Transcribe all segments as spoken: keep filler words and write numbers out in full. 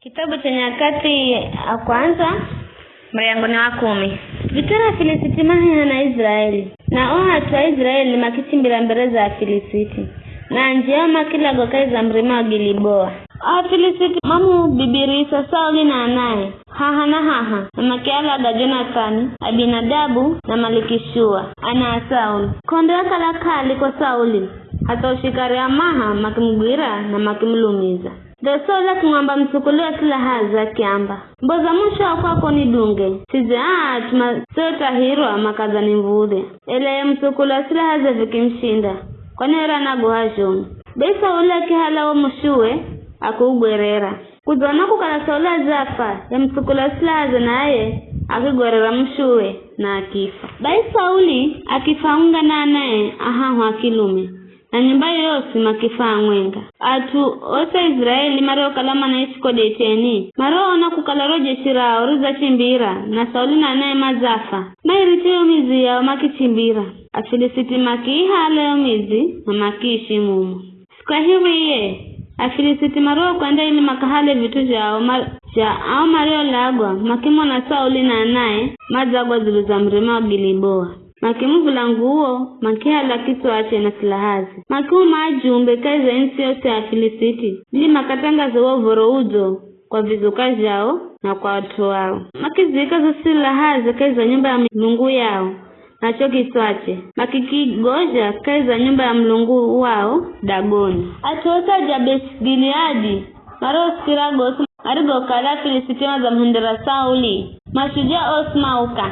Kitabu cha Nyakati ya Kwanza, muryango ni wa kumi. Vita ra Afilisiti maheha na Aiziraeli, na o at'u a Iziraeli makichimbira mbere za Afilisiti, na anji ao makilagwa kahi za murima wa Giliboa. O Afilisiti mamubibirisa Sauli na anae haha na haha, na makialaga Jonathani, Abinadabu na Malikishua, ana a Sauli. K'ondo yakala k'ali ko Sauli, hatha o shikari a maha makimugwira na makimulumiza. Ndo Sauli akimwamba mutsukulu wa silahaze akiamba, "Mboza musha wa kwako nidunge, sidze aa at'u masiotahirwa makadza nimv̱udhe." Ela ye mutsukulu wa silahaze vikimushinda, kwani were anagoha zhomu. Bai Sauli akihala wo mushuwe, akiugwerera. Kudzona kukala Sauli adzafa, ye mutsukulu wa silahaze naye akigwerera mushuwe na akifa. Bai Sauli akifa hamwenga na anae ahahu a kilume, na nyumba yosi makifa hamwenga. At'u osi a Iziraeli mariokala manaishi ko Deteni, marioona kukala ro jeshi rao ridzachimbira na Sauli na anae madzafa, mairicha yo midzi yao makichimbira. Afilisiti makiihala yo midzi na makiishi mumo. Siku ya hiriye, Afilisiti mariokwenda ili makahale vit'u zhao ma-, zha ao mariolagwa, makimona Sauli na anae madzagwa dzulu za murima wa Giliboa. Makimuvula nguwo, makihala kitswache na silahaze. Makiuma ajumbe kahi za ntsi yosi ya Afilisiti, ili makatangaze wo uv̱oro udzo kwa vizuka zhao na kwa at'u ao. Makizika zo silahaze kahi za nyumba ya Mulungu yao, na cho kitswache makikigozha kahi za nyumba ya mulungu wao Dagoni. At'u osi a Jabeshi-Gileadi mariosikira gosi arigokala Afilisiti madzamuhendera Sauli, mashujaa osi mauka,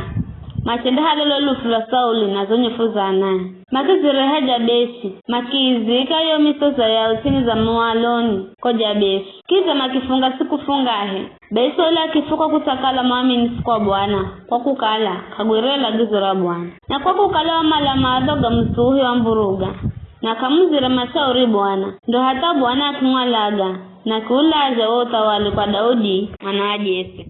machendahala lo lufu lwa Sauli na zo nyofu za anae. Makizireha Jabeshi, makiizika yo misoza yao ts'ini za mualoni ko Jabeshi. Kidza makifunga siku fungahe. Bai Sauli akifa kwa kutsakala mwaminifu kwa Bwana, kwa kukala k'agwirire lagizo ra Bwana. Na kwa kukala wamala maadho ga mutsuhi wamvuruga, na k'amuzire mashauri Bwana, ndo hatha Bwana akimwalaga, na akiulazha wo uthawali kwa Daudi mwana wa Jese.